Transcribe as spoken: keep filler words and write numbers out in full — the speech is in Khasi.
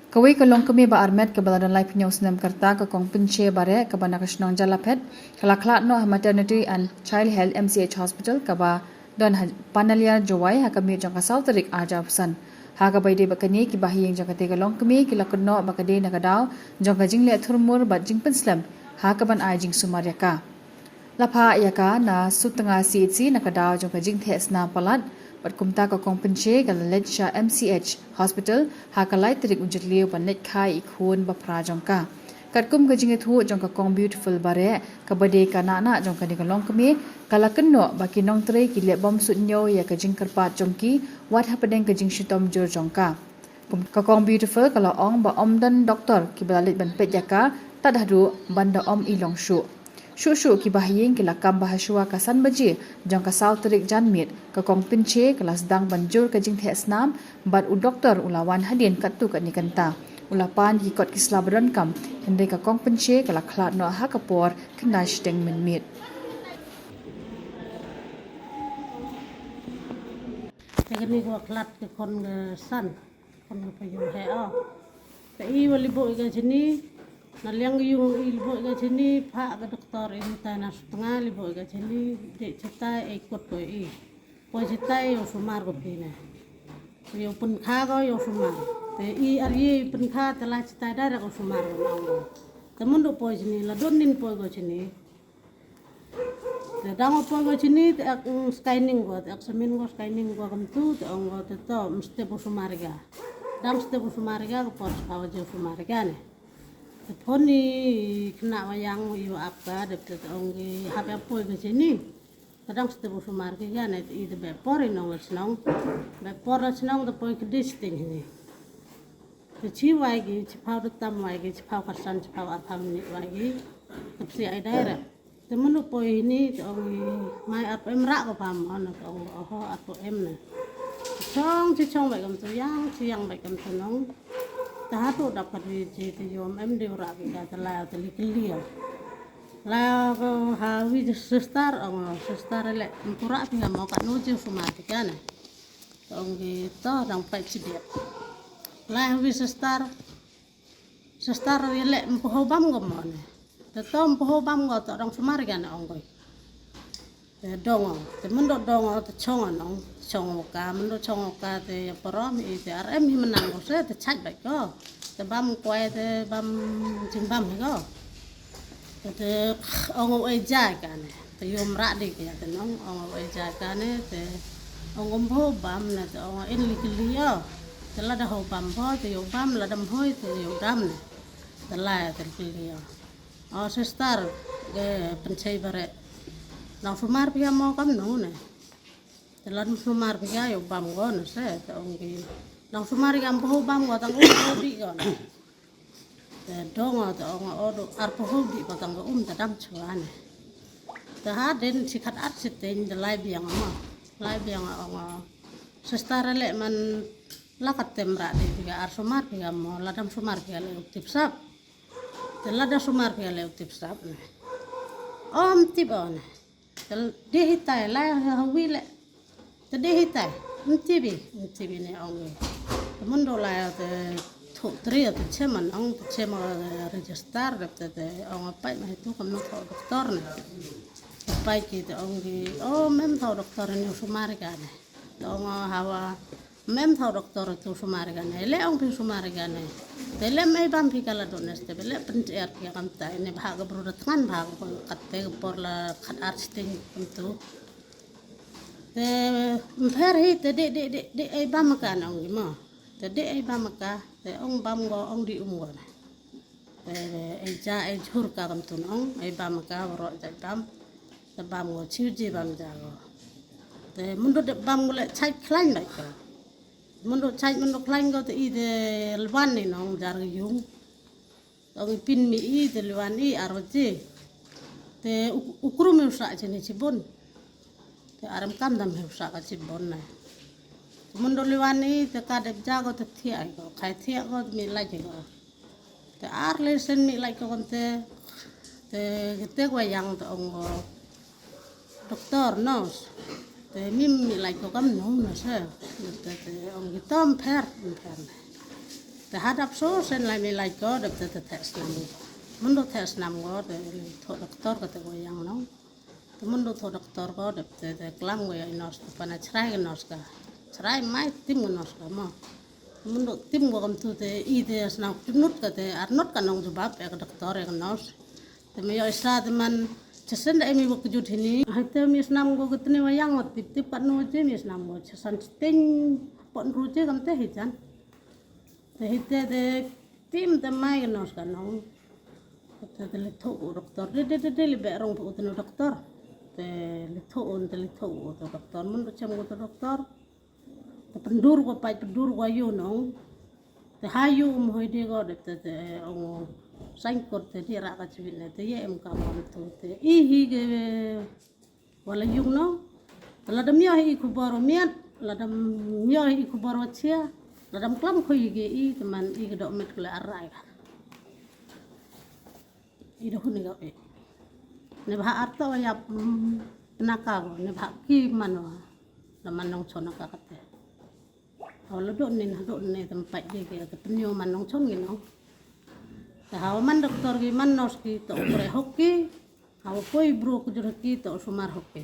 Kawei ka longkmie ba armet kaba la don laiphew snem ka rta, ka Kong Pynche Bareh, kaba na ka shnong Jalaphet, ka la khlad noh ha Maternity and Child Health, M C H Hospital, kaba don ha Panaliar, Jowai, ha ka miet jong ka saw tarik Arjaw Phew San. Ha kaba ïadei bad kane, ki bahaïing jong katei ka longkmie ki la kynnoh ba ka dei na ka daw jong ka jingleh thurmur bad jingpynslem ha kaban ai jingsumar ïa ka. La phah ïa ka na Sutnga C H C na ka daw jong ka jingtheh snam palat, bad kumta ka Kong Pynche ka la leit sha M C H Hospital ha ka lai tarik u July ban leit kha ïa i khun ba phra jong ka. Katkum ka jingïathuh jong ka Kong Beautiful Bareh, kaba dei ka nahnah jong kane ka longkmie, ka la kynnoh ba ki nongtrei ki leh bom suidñiew ïa ka jingkyrpad jong ki, wat hapdeng ka jingshitom jur jong ka. Kum ka Kong Beautiful ka la ong ba ym don doktor kiba la leit ban peit ïa ka tad haduh ban da ym i long shuh. Shuh shuh ki bahaïing ki la kam ba hashuwa ka san baje jong ka saw tarik janmiet, ka Kong Pynche ka la sdang ban jur ka jingtheh snam, bad u doktor u la wan hadien katto katne kynta. U la pan ki kot ki sla ba donkam, hynrei ka Kong Pynche ka la khlad noh ha ka por khyndai shiteng mynmiet. Te kane ka wa khlad ka khon ka san, khon ka payung he o. Te i wa liboh ka jini, na liang yung i liboh ka jini, phah ka doktor i tai na Sutnga liboh ka jini, dei chitai i kot ko i. Poi chitai yow sumar ko phi ne. Yow pynkha ko yow sumar. Te i ar ye pynkha te la chitai direct ko sumar ko na ong ko. Te myndu poi jini, la don nin poi ko jini. Te dang poi ko jini, te ak, mm, scanning ko, te ak samin ko, scanning ko kam tu, te ong ko te to, mesti bu sumar ka. Dang mesti bu sumar ka, ko por sa wa je sumar ka ne. Te phone i khynnah wa yang i wa ap ka, dep te ong ki hap ïa poi ko jini. Te dang mesti bu sumar ka ne, te i te beh por i nong la chnong. Beh por la chnong te poi ka dei sting ne. Te chi wai ki, chi phaw da tam wai ki, chi phaw ka san, chi phaw ar phaw minit wai ki. Te psi ai direct. Te myndu poi hini, te ong i, mai arphew em rah ko pam, ono te ong, oho, arphew em ne. Chong, chi chong bad kam tu yang, chi yang bad kam tu nong. Te hatu dap ka dei chi te yom em dei rah ki ka te la te li kli ya. La ko ha wi sister, ong sister le, mpura pi ha mo ka no chi sumar ki ka ne. Te ong ki to dang pai chi dia. La wi sister. Sister ri le mpoho bam ko mo ne. Te to mpoho bam ko to dang sumar ka ne ong ko. Te dong o, te myndu dong o, te chong o nong, chong o ka, myndu chong o ka, te parom i, te ar em hi menang ko se, te chaj bad ko. Te bam kwai, te bam jingbam hi ko. Te, te ong o ei jai ka ne. Te yom rah di ka te nong, ong o ei jai ka ne, te ong o mpoho bam ne, te ong o in li kli o. Te lada ho bam ho, te yo bam, lada mhoi, te yo dam ne. Te lai, te li kli o. O sister, ke Pynche Bareh. Nang sumar phi mo kam no ne. Te lada sumar phi yo bam ko ne se, te ong ki. Nang sumar kam po bam ko tang um po di ko ne. Te dong o te ong o do ar po di ko tang ko um te dam chwa ne. Te ha den chi khat ar chi ten te lai biang mo. Lai biang ong o. Sister le man la kat tem ra de phi ar sumar phi mo la dam sumar phi le tip sap. Te lada sumar phi le tip sap ne. Om tip o ne. Te dei hitai, la ha wi le. Te dei hitai. Mtibi, mtibi ne ong wi. Te myndu la te thuk tri te cheman ong te cheman register te te ong pai ma hitu kam no thok doktor ne. Pai ki te ong ki, o mem thok doktor ne sumar ka ne. Te ong hawa mem thok doktor tu sumar ka ne. Le ong phi sumar ka ne. Te le mei bam phi ka la do ne te le pynter phi kam tai ne bha ka bru da tngan bha ka kat te ka por la khat ar sting kam tu. Te mpher hi te de de de de ei bam ka nong gi mo. Te de ei bam ka te ong bam go ong di um go na. Te ei ja ei jhur ka kam tun ong ei bam ka waro ja bam. Te bam go chiu ji bam ja go. Te mundu de bam go le chai khlain bai ka. Mundu chai mundu khlain go te i de lwan ni nong jar yung. Ong i pin mi i te liwan i ar baje. Te u krum i usa chini chibon. Te aram kam dam he usa ka chibon na. Te mundu liwan i te ka dep ja ko te thiak ko khai thiak ko te mi laj ko. Te ar le sen mi laj ko kon te. Te kete ko yang te ong ko. Doktor, nurse. Te mi mi lai ko kam nong nurse. Te te ong ki tom pher, pher. Te hadap so sen lai me lai ko dep te te theh snam ko. Myndu theh snam ko te thoh doktor kate ko ïang nong. Te myndu thoh doktor ko dep te te klam ko ïa i nurse te pan chrai ka nurse ka. Chrai mai tim ka nurse ka mo. Te myndu tim ko kam tu te i te snam tynut kate arnot ka nong jubab ïa ka doktor ïa ka nurse. Te me ïoh isa te man chasen da emi wa kjut hini. Hai te me snam ko katne wa ïang wa tip tip katno je me snam ko chasan sting pon ru je kam te hi jan. Te hi te te tim te mai ka nurse ka nong. Te te le thoh u doktor de de de de le be rong u te doktor. Te le thoh un te le thoh u te doktor mun chem u te doktor. Te pyndur ko pait pyndur ko yu nong. Te ha yu um hoi de ko de te te ong sain kor te de ra ka chwit ne te ye em ka mon tu te i hi ge wala yung no. Te la dam yo hi khubor miat la dam yo hi khubor wa chia la dam klam khoi ge i te man i ge dok met ko le arai. I da hun i ga e ne bha arto ya naka go ne bha ki mano la man nong chon naka kate. Aw la do ne na do ne tam pai de ke te pnyo man nong chon gi no. Ta hawa man doktor gi man nurse ki to pre hoki. Hawa poi bro ku jur ki to sumar hoki.